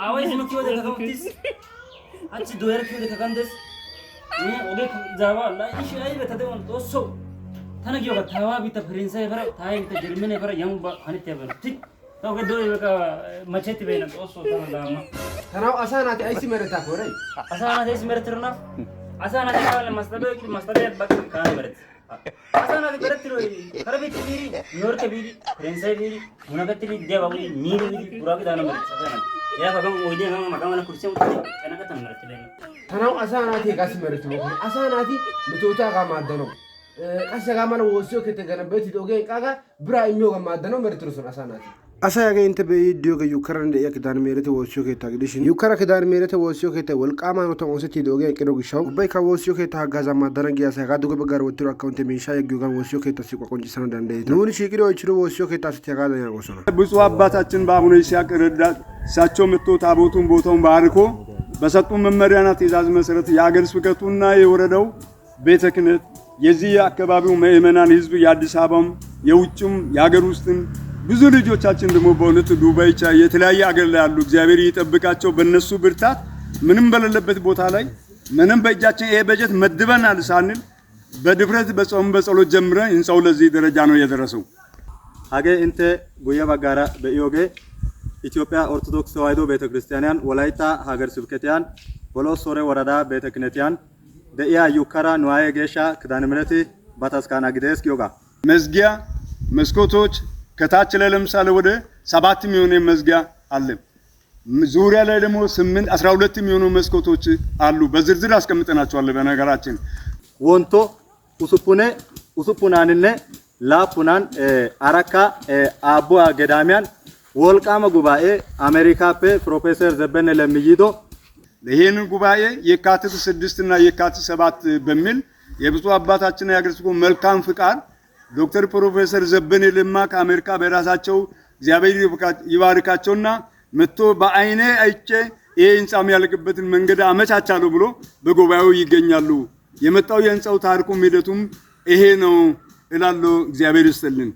Aaway zino kiyode kakam uttiis. Hachchi dooyara kiyode kakam dees. Oge zaawa la ishi aybe ta de'uwan Xoossoo tana giyogaa taawaa biitta Faransaaye efara taayee biitta Jarmane efara yan ubba hanettiyaba ti ta oge doy beqa machettibeenna Xoossoo tana laamma. Tanawu asaa naati ayssi merettaakko eray? Asaa naati ayssi merettirona? Asaa naati kaale masttabiya oyqqidi masttabiya baqqidi kaana merettiis. Asaa naati merettidoy kare biitti biidi, Niyoorkke biidi, Faransaaye biidi, munaqettidi diyaba uyidi, miidi uyidi, buraaqi daana merettiis asaa naati. Yaa hagan oydiyan hagan hagaa mala kurssiyan uttidi canaqettana merettibeenna. Tanawu asaa naati hegaassi merettibookkona. Asaa naati metootiyaagaa maaddanawu, qassi hagaa mala woossiyo keettay ganabayettidi ogiyan eqqaagaa biraa immiyoogan maaddanawu merettidosona asaa naati. Asay hagee intte be'iiddi diyogee Yukkaran de'iya Kidaane Miherete woossiyo keettaa gidishin, Yukkara Kidaane Miherete woossiyo keettay wolqqaama hanotan oosettiiddi ogiyan eqqido gishshawu, ubbaykka woossiyo keettaa haggaazaa maaddana giya asay hagaa duge baggaara wottido akkawunttiya miishshaa yeggiyogan woossiyo keettaa siiquwa qonccissana danddayeeta. Nuuni shiiqidi oychchido woossiyo keettaa asati hagaadan yaagoosona. ብፁዕ አባታችን በአቡነ ይስሐቅ ረዳት እሳቸው መጥቶ ታቦቱን ቦታውን ባርኮ በሰጡ መመሪያና ትእዛዝ መሰረት የአገረ ስብከቱና የወረዳው ቤተ ክህነት የዚህ የአካባቢው ምዕመናን ሕዝብ የአዲስ አበባም የውጭም የሀገር ውስጥም ብዙ ልጆቻችን ደግሞ በእውነት ዱባይ የተለያየ አገር ላይ ያሉ እግዚአብሔር ይጠብቃቸው። በእነሱ ብርታት ምንም በሌለበት ቦታ ላይ ምንም በእጃችን ይሄ በጀት መድበናል ሳንል በድፍረት በጾም በጸሎት ጀምረን ህንፃው ለዚህ ደረጃ ነው የደረሰው። Hagee intte guyye baggaara be'iyoogee ኢትዮጵያ ኦርቶዶክስ ተዋሕዶ ቤተ ክርስቲያንያን ወላይታ ሀገረ ስብከትያን ቦሎሶሬ ወረዳ ቤተ ክህነትያን de'iya Yukkara ንዋየ ጌሻ ኪዳነ ምሕረት bataskaana gidees giyoogaa። መዝጊያ መስኮቶች ከታች ላይ ለምሳሌ ወደ 7 የሚሆኑ መዝጊያ አለ። ዙሪያ ላይ ደግሞ 8 12 የሚሆኑ መስኮቶች አሉ። በዝርዝር አስቀምጠናቸዋል። በነገራችን Wontto usuppune usuppunaaninne laappunan Arakka Aabbuwa ገዳሚያን wolqqaama ጉባኤ አሜሪካppe ፕሮፌሰር ዘበነ ለሚ yiido ይህንን ጉባኤ የካቲት 6 እና የካቲት 7 በሚል የብፁዕ አባታችን የሀገረ ስብከቱ መልካም ፍቃድ ዶክተር ፕሮፌሰር ዘበነ ለማ ከአሜሪካ በራሳቸው እግዚአብሔር ይባርካቸውና መጥቶ በአይኔ አይቼ ይሄ ህንፃ የሚያልቅበትን መንገድ አመቻቻለሁ ብሎ በጉባኤው ይገኛሉ። የመጣው የህንፃው ታሪኩም ሂደቱም ይሄ ነው እላለሁ። እግዚአብሔር ይስጥልን።